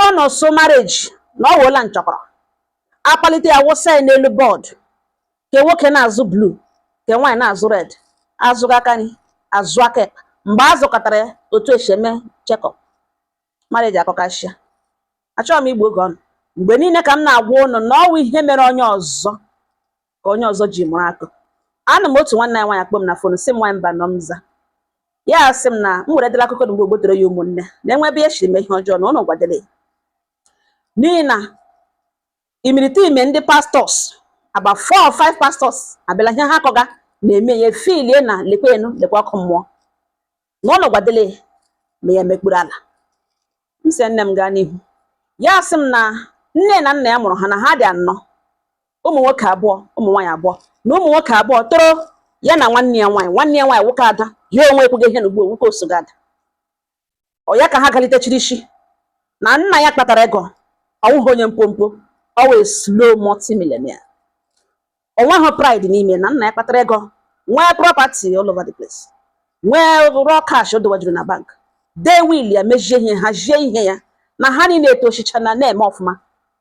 Ọ nọ so marriage na ọ wụla nchọkọrọ akpalite ya, wụsa ya n'elu board, ke nwoke na-azụ blue, ke nwaanyị na-azụ red, azụghị aka nri, azụ aka ekpe. Mgbe a zụkọtara ya, otu esi eme check-up, marriage akọkashịa. Achọghị m igbu oge ọnụ. Mgbe niile ka m na-agwa ụnụ na ọwụ ihe mere onye ọzọ ka onye ọzọ ji mụrụ akụ. Anụ m otu nwanne ya nwaanyị akpọ m na phone, sị m, "Nwaanyị mba nọ m za." Ya sị m na m were dela akụkọ mgbe ogbotere ya ụmụnne na enwe ebe ya siri mee ihe ọjọọ na ụnụ gwadere ya, n'ihi na imirite ime ndị pastors, about four or five pastors, abịala ihe ha akọga na-eme ya filie na lekwa enu lekwa ọkụ mmụọ na ụnụ gwadele ya ma ya mekpuru ala. M sị nne m gaa n'ihu. Ya sị m na nne na nna ya mụrụ ha na ha dị anọ, ụmụ nwoke abụọ, ụmụ nwaanyị abụọ, na ụmụ nwoke abụọ toro ya na nwanne ya nwaanyị. Nwanne ya nwaanyị nwoke ada ya onwe ekwughị ihe na ugbu nwoke osogo ada ọ ya ka ha galitechiri isi na nna ya kpatara ego. Ọwụghị onye mpompo, ọ wee slow multimillionaire. O nweghị pride n'ime na nna ya kpatara ego, nwee property all over the place, nwee raw cash o dowajuru na bank, dee will ya, mejie ihe, hazie ihe ya, na ha niile etochicha na na-eme ọfụma,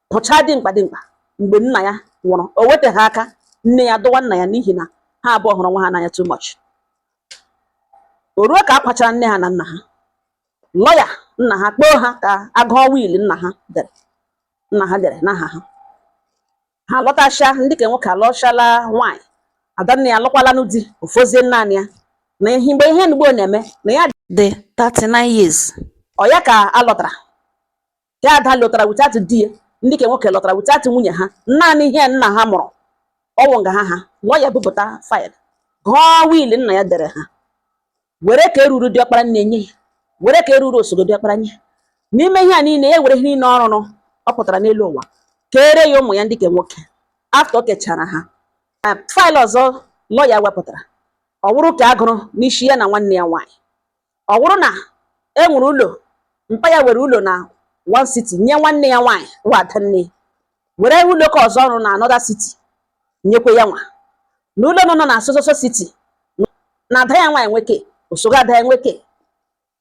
pụcha dimkpa dimkpa. Mgbe nna ya nwụrụ, o wetaghị aka nne ya dụwa nna ya, n'ihi na ha abụọ hụrụ onwe ha n'anya too much. O ruo ka a kwachara nne ha na nna ha, lọya nna ha kpọọ ha ka agụọ will nna ha dere, nna ha dere n'aha ha. Ha lọtachaa, ndị ka nwoke alọchala nwaanyị, adanne ya alụkwalanụ di, ofozie naanị ya na ihe. Mgbe ihe nugbo na-eme na ya dị 39 years, ọ ya ka a lọtara ya, ada lọtara without di ya, ndị ka nwoke lọtara without nwunye ha, naanị ihe nna ha mụrụ ọwụ nga ha. Ha lọya bupụta file, gụọ will nna ya dere ha, were ka eruru diọkpara nne nye ya, were ka eruru osogo diọkpara nye. N'ime ihe a niile, ya were ihe niile ọ rụrụ ọ pụtara n'elu ụwa kere ya ụmụ ya ndị ke nwoke. After o kechara ha, file ọzọ lọya wepụtara, ọ wụrụ ka agụrụ n'isi ya na nwanne ya nwaanyị. Ọ wụrụ na e nwere ụlọ mpa ya, were ụlọ na one city nye nwanne ya nwaanyị wụ adanne, were ụlọ ka ọzọ ọrụ na another city nyekwe ya nwa, na ụlọ nọ na sososo city na ada ya nwaanyị nwoke, osogo ada ya nwoke.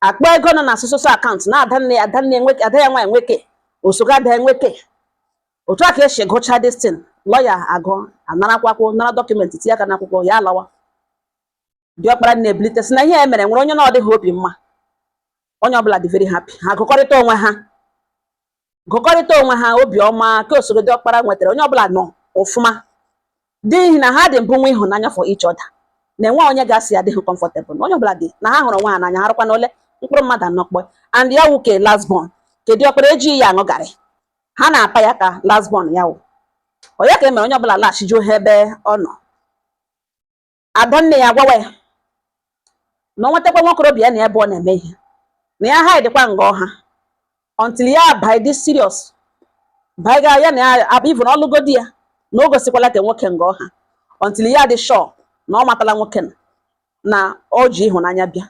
Akpa ego nọ na sososo account na adanne adanne nwoke, ada ya nwaanyị nwoke, osogo ada ya nwoke. Otu a ka esi gụcha destin. Lọya agụ anarakwakwo, nara document, tinye aka n'akwụkwọ, ya alawa. Diọkpara na-ebilite sị na ihe e mere nwere onye na ọ dịghị obi mma. Onye ọbụla dị very happy. Ha gụkọrịta onwe ha, gụkọrịta onwe ha obi ọma ka osogo diọkpara nwetara. Onye ọbụla nọ ọfụma, n'ihi na ha dị mbụ nwe ịhụnanya for each other, na enwe onye ga-asị ya adịghị comfortable, na onye ọbụla dị na ha hụrụ onwe ha n'anya. Ha rụkwa na ole mkpụrụ mmadụ anọ kpọ and ya wụ ke last born, ke diọkpara ejighị ya aṅụ garị, ha na-apa ya ka last born ya wụ. Ọ ya ka e mere onye ọbụla laghachijuo ha ebe ọ nọ. Adanne ya gwawa ya na ọ nwetakwa nwokorobịa ya na ebe ọ na-eme ihe na ya hidekwa nga ọha until ya by this serious baiga ya na ya abụ, even ọlụgodi ya na o gosikwala ka nwoke nga ọha until ya dị sure na ọ matala nwoke na o ji ịhụnanya bịa.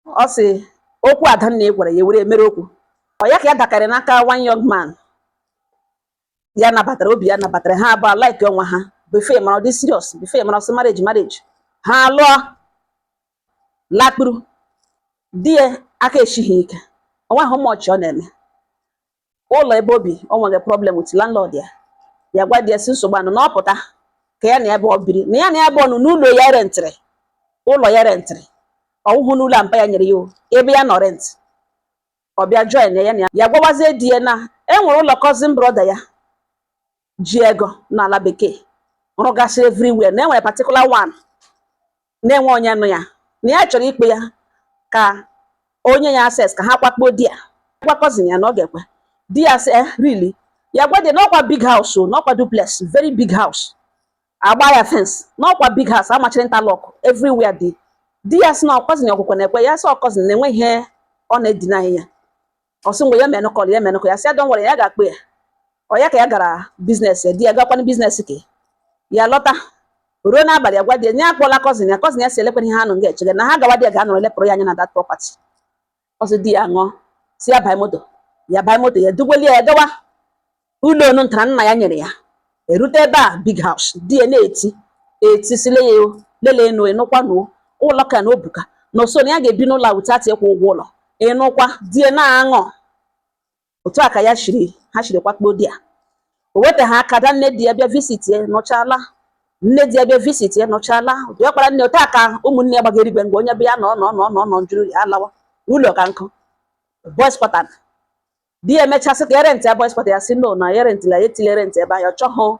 Ọ sị okwu adanne gwara ya were mere okwu. Ọ ya ka ya dakarị n'aka one young man ya nabatara, obi ya nabatara. Ha abụọ like onwe ha. Before mara, ọ dị serious. Before mara, ọsị marriage, marriage. Ha lụọ, lakpuru. Di ya aka eshighị ike, o nweghị much ọ na-eme. Ụlọ ebe obi, o nwere problem with landlord ya. Ya gwa di ya si nsogbu anụ na ọ pụta ka ya na ebe ọ biri, na ya na ebe ọ nọ n'ụlọ ya rentịrị, ụlọ ya rentịrị, ọwụhụ n'ụlọ a mpa ya nyere ya o, ebe ya nọ rent. Ọ bịa join ya na ya. Ya gwawazie di ya na e nwere ụlọ cousin brother ya ji ego n'ala bekee rụgasịrị everywhere, na e nwere particular one na-enwe onye nụ ya, na ya chọrọ ikpe ya ka onye ya access ka ha kwakpo di ya, gwa cousin ya na ọ ga-ekwe. Di ya sị, "Eh, really?" Ya gwa di ya n'ọkwa big house o, n'ọkwa duplex, very big house, agba ya fence, n'ọkwa big house amachiri interlock everywhere dị. Di ya sị na cousin ya ọkwụkwa na-ekwe. Ya sị ọ cousin na-enwe ihe ọ na-edina ya. Ọ sị mgbe ya menụ call, ya menụ call. Ya sị ya don't worry, ya ga-akpọ ya. Ọ ya ka ya gara business ya, di ya gakwanụ business ke ya. Lọta ruo n'abalị, ya gwa di ya nye akpọla cousin ya. Cousin ya si elekwana ihe ha nọ nga echere na ha gawa. Di ya ga-anọrọ lepụrụ ya anya na that property. Ọ sị di ya ṅụọ, si ya banye moto, ya banye moto, ya dugweli ya gawa ụlọ onu ntara nna ya nyere ya. Erute ebe a, big house, di ya na-eti eti sile ya lele enu ịnụkwa na ụlọ ka na obuka na oso na ya ga-ebi n'ụlọ a without ịkwụ ụgwọ ụlọ. Ịnụkwa, di ya na-aṅụ. Otu a ka ya shiri ha shiri kwakpo di ya. O weta ha aka da nne di ya bịa visit ya, nọchala nne di ya bịa visit ya, nọchala diọkpara nne. Otu a ka ụmụnne ya gbagara igwe mgbe onye bịa nọ nọ nọ nọ nọ njuru ya alawa ụlọ ka nkụ boys quarter. Di ya emechasị ka ya rent ya boys quarter. Ya sị no, na ya rentila ya, etile rent ebe ahụ, ọ chọghị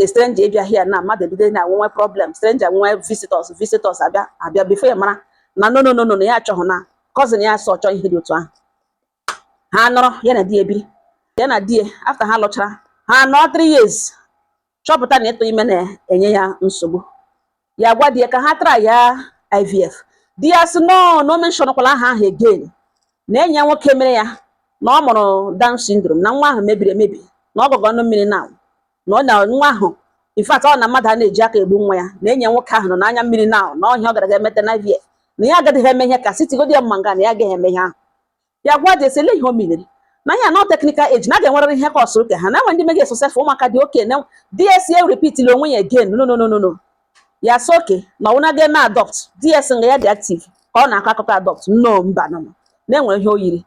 a stranger ịbịa here na mmadụ ebido na nwe problem, stranger nwe visitors abịa abịa before ya mara na no, no, no, no, na ya achọghị na cousin ya sọ chọọ ihe dị otu ahụ. Ha nọrọ, ya na di ya ebiri, ya na di ya. After ha lụchara, ha nọ 3 years, chọpụta na ịtụ ime na-enye ya nsogbu. Ya gwa di ya ka ha try ya IVF. Di ya sị no, no mention kwala aha ahụ again, na enyi ya nwoke mere ya na ọ mụrụ Down syndrome, na nwa ahụ mebiri emebi, na ọ gọgọ ọnụ mmiri na na ọ na nwa ahụ, in fact, ọ na mmadụ a na-eji aka egbu nwa ya, na enyi ya nwoke ahụ nọ n'anya mmiri na na ọhịa ọ gara ga emete na IVF, na ya agaghị eme ihe ka sitigodi ya mma nga na ya agaghị eme ihe ahụ. Ya gwa di esi ele ihe o miniri na ihe nọ technical age na a ga-enwerịrị ihe kọsụrụ ke ha na enwe ndị mege successful, ụmụaka dị oke na di ya si repeatili onwe ya again. No, no, no, no, no. Ya sị oke na ọwụna ga-eme adopt. Di ya sị nga ya dị active ka ọ na-akọ akụkọ adopt. No, mba, no, no, na enwere ihe o yiri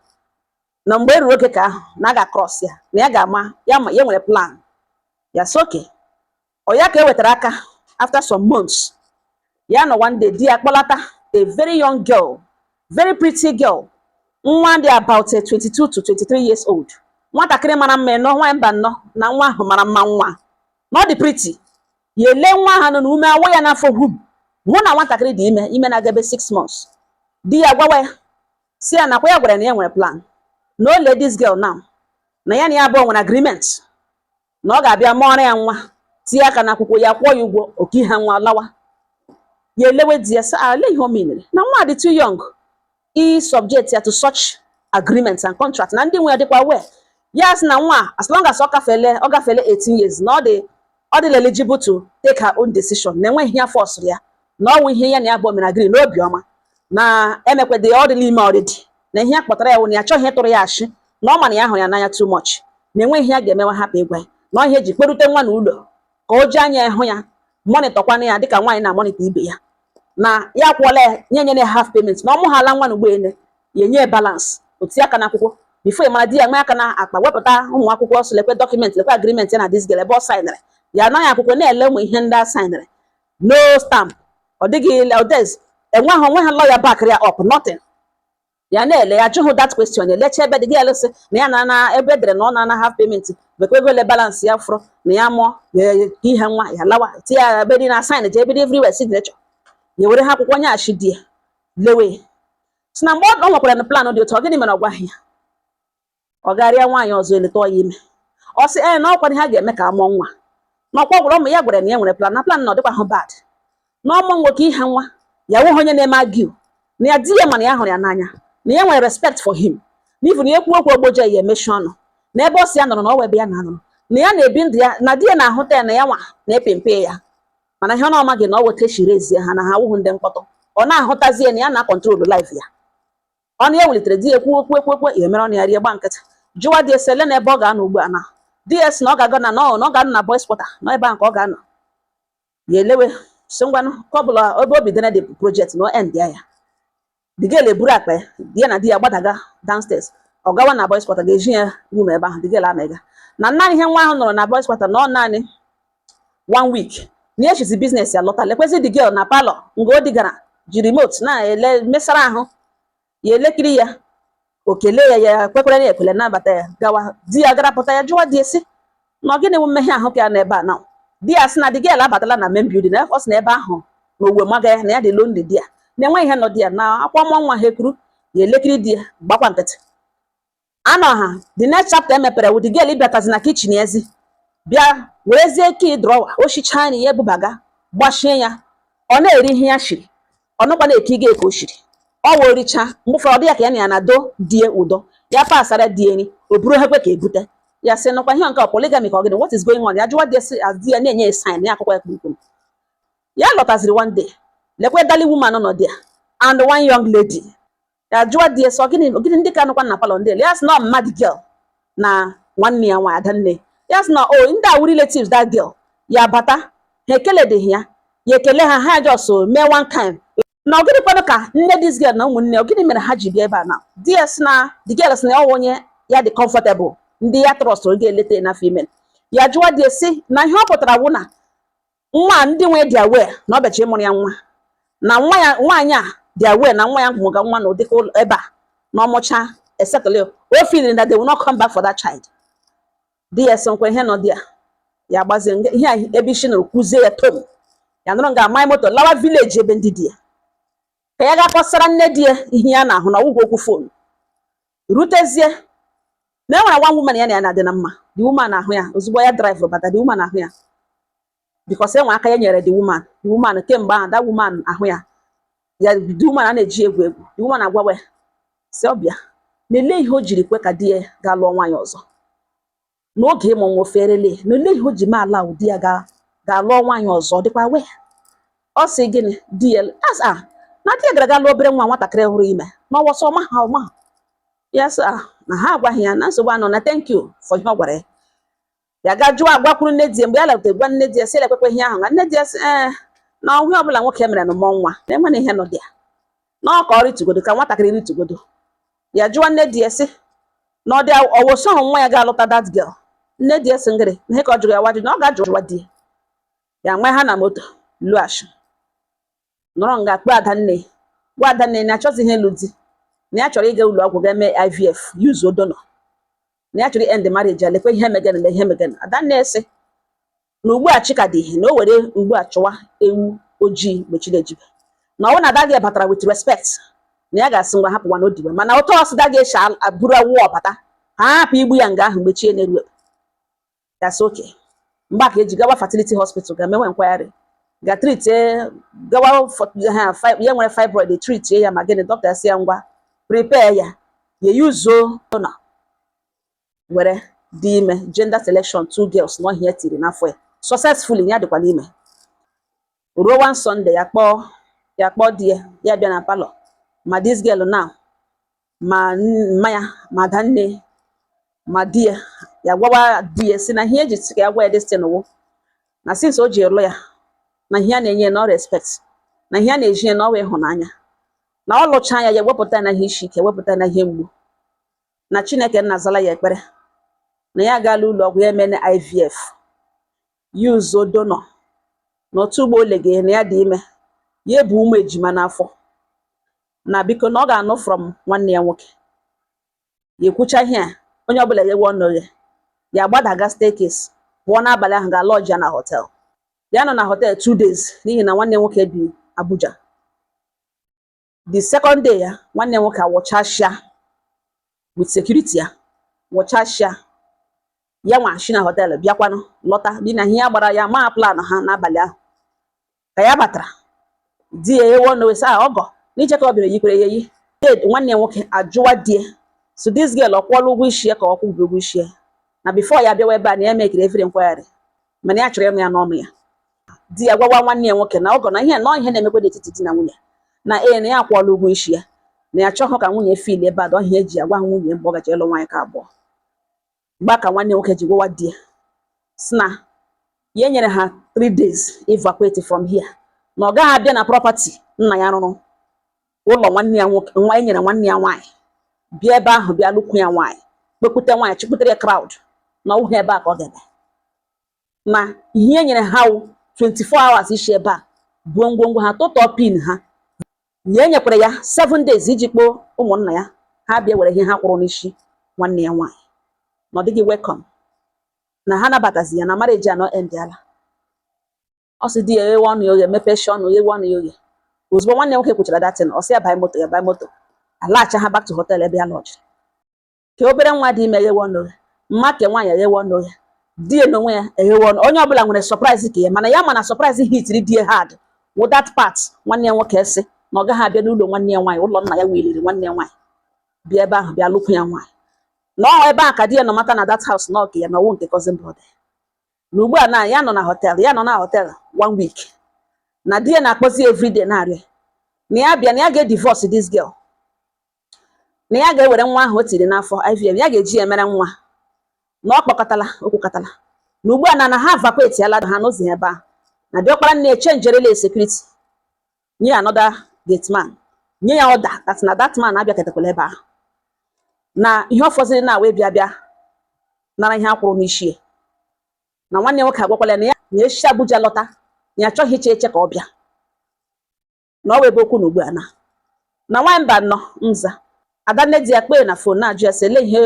na mgbe e ruru oge ka ahụ na a ga-cross ya, na ya ga-ama ya ma ya nwere plan. Ya sị oke ọ ya ka e wetara aka. After some months, ya nọ one day, di ya kpọlata a very young girl, very pretty girl, nwa dị about 22 to 23 years old, nwatakịrị mara mma nọ nwa mba nnọọ na nwa ahụ mara mma, nwa na ọ dị pretty. Ya ele nwa ahụ nọ na ume awụ ya n'afọ hum, hụ na nwatakịrị dị ime, ime na-agabe 6 months. Di ya gwawa ya si ya nakwa ya gwara na ya nwere plan na o lee this girl now, na ya na ya abụọ nwere agreement na ọ ga-abịa mụọrọ ya nwa, tinye aka n'akwụkwọ, ya kwụọ ya ụgwọ oke ihe nwa lawa. Ya elewe di ya sị ale ihe o menere na nwa dị too young i subject ya to such agreements and contract, na ndị nwe ya dịkwa well. Ya sị na nwa, as long as ọ gafele 18 years, na ọ dị eligible to take her own decision, na enweghị ihe force ya, na ọ wụ ihe ya na ya bụ mere agree n'obi ọma na emekwede ọ dịla ime already, na ihe ya kpọtara ya wụ na ya achọghị ịtụrụ ya ashị, na ọ ma na ya hụrụ ya n'anya too much, na enweghị ihe ya ga-emewa hapụ ịgwa ya na ọ ihe eji kperute nwa na ụlọ ka o ji anya ya hụ ya, monitorkwana ya dịka nwaanyị na-amonitor ibe ya, na ya akwụọla ya nye nye ya half payment, na ọ mụghala nwa na ugboene ya enye balance otu aka n'akwụkwọ. Before ị mara, di ya nwee aka na akpa wepụta ụmụ akwụkwọ ọsọ, lekwe document, lekwe agreement ya na this girl ebe ọ signere ya, anaghị akwụkwọ na-ele ụmụ ihe ndị a signere, no stamp, ọ dịghị odes, enweghị onwe ha lawyer back ya up, nothing. Ya na-ele ya jụhụ that question, elecha ebe dị gị elụsị na ya na na ebe edere na ọ na-ana half payment, bekwa ego ole balance ya fụrụ na ya mụọ ya ihe nwa ya lawa, tinye ya ebe dị na sign je ebe dị everywhere signature. Ya were ha akwụkwọ nyaghachi di ya lewe si na mgbe ọ nwekwara na plan dị otu ọ, gịnị mere ọ gwaghị ya? Ọ garịa nwaanyị ọzọ eleta ya ime. Ọ sị ee, na ọkwa ha ga-eme ka a mụọ nwa, na ọkwa gwara ụmụ ya gwara na ya nwere plan, na plan na ọ dịkwa hụ bad, na ọmụ nwoke ihe nwa ya nweghị onye na-eme argue na ya. Di ya mana ya hụrụ ya n'anya, na ya nwere respect for him, na even na ekwu okwu ogboje ya emechi ọnụ na ebe ọ si ya nọrọ na ọ ebe ya na-anọrọ na ya na-ebi ndụ ya, na di ya na-ahụta ya na ya nwa na-epe mpe ya, mana ihe ọ na-amaghị na ọ weta eshiri ezie ha na ha awụghị ndị mkpọtụ. Ọ na-ahụtazi ya na ya na-acontrol life ya. Ọnụ ya welitere di ya ekwu okwu ekwu ekwu ya emere ọnụ ya rie gba nkịtị. Jụwa di ese ele na ebe ọ ga-anọ ugbu a, na di ya sị na ọ ga-aga na na ọ ga-anọ na boys quarter, na ebe ahụ ka ọ ga-anọ. Ya elewe si ngwanụ ka ọ bụla ebe o bidoro the project na o end ya. Ya the girl eburu akpa ya, ya na di ya gbadaga downstairs, ọ gawa na boys quarter, ga-eji ya room ebe ahụ. The girl anaghị na naanị ihe nwa ahụ nọrọ na boys quarter na ọ naanị one week na ya echizi business ya lọta, lekwezi the girl na parlour nga o digara ji remote na-ele mesara ahụ. Ya elekiri ya, o kelee ya, ya kwekwere ya ekwele, nabata ya gawa. Di ya gara pụta, ya jụwa di ya sị na ọ gịnị wụ mmehie ahụ ka ya n'ebe a na di ya sị na the girl abatala na main building, na ọ sị na ebe ahụ na owe maga ya, na ya dị lonely. Di ya na-enwe ihe nọ di ya na akwa mụọ nwa ha ekuru. Ya elekiri di ya gbakwa nkịtị anọ ha. The next chapter emepere wụ the girl ịbịatazi na kitchen ezi bịa werezie key drawer o shichaa nri ya ebubaga gbachie ya, ọ na-eri ihe ya shiri, ọ nọkwa na-eke ige ka o shiri ọ wee richaa. Mgbe ụfọdụ ọ dị ya ka ya na ya na-ado die ụdọ ya pasara die nri, o buru ha ekwe ka ebute ya sị nọkwa ihe nke polygamy ka ọ gịnị, what is going on? Ya jụwa di ya sị as di ya na-enye ya sign ya akwụkwọ ya kpumkpum. Ya lọtaziri one day, lekwe elderly woman nọ there and one young lady. Ya jụwa di ya sị ọ gịnị gịnị ndị ka nọkwa na parlour ndị ya? Sị na ọ mmadụ girl na nwanne ya nwa adanne ya. Sị na o ndị awụ relatives that girl. Ya bata, ha ekeledeghị ya, ya ekele ha, ha just mee one kind na ọ gịnị kwanụ ka nne this girl na ụmụnne ọ gịnị mere ha ji bịa ebe a? Na di ya sị na the girl sị na ọ wụ onye Ya dị comfortable, ndị ya trust ga-eleta ya n'afọ ime ya. Jụwa di esi na ihe ọ pụtara wụ na nwa a, ndị nwe dị aware na ọ bịacha ịmụrụ ya nwa, na nwa ya nwaanyị a dị aware na nwa ya mụga nwa na ụdịka ụlọ ebe a na ọmụcha esettle, o feeling that they will not come back for that child. Di ya sị nkwa ihe nọ di ya, ya gbazie ihe a ebe isi nụrụ kwuzie ya tom. Ya nụrụ nga amanye moto lawa village ebe ndị di ya, ka ya ga kọsara nne di ya ihe ya na-ahụ na ọgwụgwọ okwu phone rutezie na e nwere one woman ya na ya na-adị na mma. The woman ahụ ya ozugbo ya drive bata. The woman ahụ ya because enwe aka ya nyere the woman. The woman kemgbe ahụ, that woman ahụ ya ya. The woman a na-eji egwu egwu. The woman agwawa ya si ọbịa na-ele ihe o jiri kwe ka di ya gaa lụọ nwaanyị ọzọ n'oge ịmụ nwa oferele, na ele ihe o ji mee ala di ya ga ga lụọ nwaanyị ọzọ dịkwa wee. Ọ sị gịnị? Di ya as a na di ya gara ga lụọ obere nwa, nwatakịrị hụrụ ime na ọwọsọ ọma ha ọma ha. Ya sị ah, na ha agwaghị ya na nsogbu anọ, na thank you for ihe ọ gwara ya. Ya ga jụọ, agwakwuru nne di ya. Mgbe ya letere gwa nne di ya sị ekwekwe ihe ahụ, na nne di ya sị ee, na ọhụụ ọbụla nwoke mere na mụọ nwa na enwere ihe nọ dị ya na ọ ka ọ ritugodo, ka nwatakịrị ritugodo. Ya jụọ nne di ya sị na ọ dị ọwụsọ nwa ya ga-alụta that girl. Nne di ya sị ngịrị na ihe ka ọ jụrụ ya wajụ na ọ ga-ajụ di ya. Ya nwee ha na moto lughachi nọrọ nga kpee adanne, gwa adanne na achọzighị ịlụ di, na ya chọrọ ịga ụlọ ọgwụ ga mee IVF, use donor, na ya chọrọ end marriage ya. Lekwe ihe megana na ihe megana. Adanne sị na ugbu a chika dị ihe na o were ugbu a chụwa ewu ojii mgbe chi na-ejibe, na ọ bụrụ na ada gị batara with respect, na ya ga-asị ngwa hapụwa na odiwe, mana ụtọ ọsị da ga-esi abụrụ awụ ọbata ha hapụ igbu ya nga ahụ mgbe chi na-eru ebe. Ya sị oke mgbe a ka eji gawa fertility hospital ga mewe nkwagharị, ga treat gawa ha ya nwere fibroid, treat ya. Ma gịnị, dọkịta sị ya ngwa prepare ya, ya yuzuo na were dị ime, gender selection, two girls na ọhịa tiri n'afọ ya successfully. Ya dịkwa n'ime ruo one Sunday, ya kpọọ di ya, ya bịa na parlour, ma this girl now, ma mma ya, ma adanne, ma di ya. Ya gwawa di ya si na ihe eji sị ka ya gwa ya this thing wụ na since o ji lụ ya, na ihe a na-enye ya na ọ respect, na ihe a na-eji ya na ọ wụ ịhụnanya, na ọ lụchaa ya, ya wepụta ya na ihe isi ike, wepụta ya na ihe mgbu, na Chineke nna zala ya ekpere, na ya agaala ụlọ ọgwụ, ya emene IVF, use donor, na otu ugbo ole ga na ya dị ime, ya ebu ụmụ ejima n'afọ, na biko na ọ ga-anụ from nwanne ya nwoke. Ya ekwucha ihe a, onye ọbụla eyewe ọnụ ya. Ya gbadaga staircase pụọ n'abalị ahụ, ga lodge ya na hotel. Ya nọ na hotel 2 days n'ihi na nwanne nwoke bi Abuja. The second day ya, nwanne nwoke awụchasịa with security ya, wụchasịa ya nwa shi na hotel bịakwanụ lọta n'ihi na ihe ya gbara ya maa plan ha n'abalị ahụ. Ka ya batara, di ya ewe ọnụ wesa ọgọ n'iche ka ọ bịara yikwere ya eyi. Nwanne ya nwoke ajụwa di ya so this girl ọ kwụọla ụgwọ isi ya ka ọ kwụghị ụgwọ isi ya, na before ya bịawa ebe a na ya mekiri every inquiry, mana ya chọrọ ịnụ ya n'ọnụ ya. Di ya gwawa nwanne ya nwoke na ọgọ na ihe nọ ihe na-emekwa n'etiti di na nwunye, na ee, na ya akwụọla ụgwọ isi ya, na ya achọghị ka nwunye feel ebe a dọ ihe eji agwa nwunye mgbe ọ gacha ịlụ nwaanyị ka abụọ. Mgbe ka nwanne nwoke ji gwawa di ya si na ya nyere ha 3 days evacuate from here, na ọ gaghị abịa na property nna ya rụrụ, ụlọ nwanne ya nwoke, nwa e nyere nwanne ya nwaanyị, bịa ebe ahụ bịa lụkwu ya nwaanyị, kpekwute nwaanyị, chịkwutere ya crowd, na ọwụghị ebe a ka ọ ga-eme, na ihe e nyere ha wụ 24 hours isi ebe a buo ngwongwo ha, tụtọọ pin ha. Ya enyekwara ya 7 days iji kpọọ ụmụnna ya, ha bịa were ihe ha kwụrụ n'isi nwanne ya nwaanyị, na ọ dịghị welcome, na ha nabatazi ya na marriage anọ endiala. Ọ sị di ya eghewe ọnụ ya oghe, mepee ọnụ, ghewe ọnụ ya oghe. Ozugbo nwanne nwoke kwuchara datin, ọ sị ya banye moto, ya banye moto, alaghachi ha back to hotel ebe ya lọjiri. Ka obere nwa dị ime eghewe ọnụ oghe, mma ke nwaanyị eghewe ọnụ oghe, di ya n'onwe ya eghewe ọnụ. Onye ọbụla nwere surprise ka ya, mana ya ma na surprise hitiri di ya hard wụ that part nwanne ya nwoke sị na ọ gaghị abịa n'ụlọ nwanne ya nwaanyị, ụlọ nna ya wiliri nwanne ya nwaanyị, bịa ebe ahụ bịa lụkwu ya nwaanyị, na ọ ebe a ka di ya nọ mata na that house na ọke ya, na ọwụ nke cousin brother. Na ugbu a na ya nọ na hotel, ya nọ na hotel one week, na di ya na-akpọzi everyday na-arịọ na ya bịa, na ya ga-edivorce this girl, na ya ga-ewere nwa ahụ o tiri n'afọ IVF, ya ga-eji ya mere nwa, na ọ kpọkọtala okwukọtala, na ugbu a na ha evacuate ala ha n'ụzọ ebe ahụ, na diọkpara nne echenjerela security, nye ya another gate man, nye ya order that na that man abịakọtakwala ebe ahụ. Na ihe ọ fọziri na wee bịa bịa nara ihe a kwụrụ n'isi ya. Na nwanne ya nwoke agwakwala ya na ya na-esi Abuja lọta, na ya achọghị iche eche ka ọ bịa, na ọ wee ebe okwu na ugbu a na nwaanyị mba nọ nza. Adanne di ya kpee na phone na-ajụ ya sị, ele ihe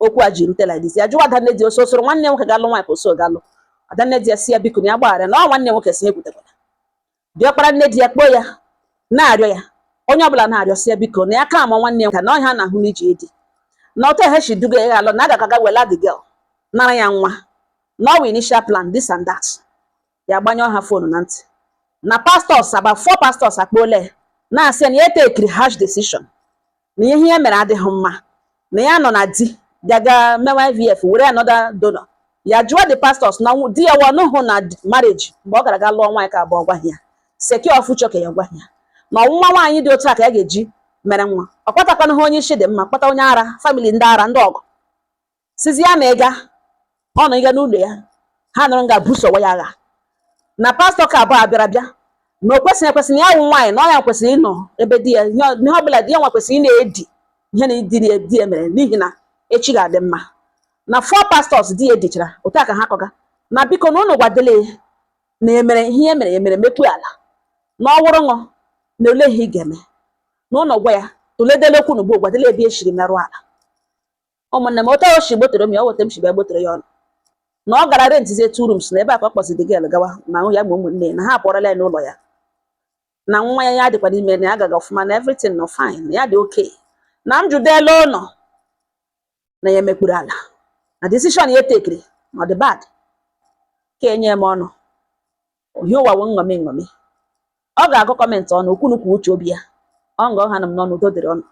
okwu a ji rute like this? Ya jụwa adanne di ya oso soro nwanne ya nwoke ga-alụ nwaanyị ka o so ga-alụ. Adanne di ya si ya biko, na ya gbaghara, na ọ nwanne ya nwoke si ha ekwutekwala. Diọkpara nne di ya kpọọ ya na-arịọ ya, onye ọbụla na-arịọ si ya biko, na ya ka ama nwanne ya nwoke, na ọhịa na-ahụ n'iji edi na otu ha si duga ya alụ, na aga aga wela the girl nara ya nwa, na ọ wụ initial plan, this and that. Ya gbanyụọ ha phone na ntị. Na pastors, about four pastors akpọọla ya na-asị ya na ya tekiri harsh decision, na ihe ya mere adịghị mma, na ya nọ na di bịaga mewe IVF were another donor. Ya jụọ the pastors na di ya wa ọnụhụ na marriage mgbe ọ gara ga lụọ nwaanyị ka abụọ, gwaghị ya secure future ka ya gwaghị ya na ọnwụnwa nwaanyị dị otu a ka ya ga-eji mere nwa. Ọ kpatakwana ha onye isi dị mma, kpata onye ara, family ndị ara, ndị ọgụ sizi ya na ịga ọ nọ ịga n'ụlọ ya, ha nọrọ nga busowa ya agha. Na pastọ ka abụọ abịara bịa na o kwesịrị ekwesị na ya wụ nwaanyị, na ọ ya kwesịrị ịnọ ebe di ya, ihe ọbụla di ya nwa kwesịrị ị na-edi ihe na di ya mere, n'ihi na echi ga-adị mma. Na four pastors di ya edichara otu a ka ha kọga na biko, na ụnụ gwadele na emere ihe e mere emere mekpu ala na ọ wụrụ ṅụ na ole ihe ị ga-eme na ụnụ gwa ya tụledele okwu na ugbo gwadele ebe eshiri merụ ala. Ụmụnne m, otu o si gbotere m ya, o weta m si bịa gbotere ya ọnụ na ọ gara rentizie two rooms na ebe a ka ọ kpọzi the girl gawa ma ya ma ụmụnne ya, na ha apụọrọla ya n'ụlọ ya, na nwa ya ya dịkwa n'ime, na ya gaga ọfụma, na everything nọ fine, na ya dị okay. Na m judela ụlọ na ya emekpuru ala, na decision ya tekiri na ọ dị bad ka enye m ọnụ ohie ụwa wụ nṅomi nṅomi. Ọ ga-agụ comment ọnụ okwu nukwu uche obi ya ọ ngọ ha nọ m n'ọnụ. Udo dịrị ọnụ.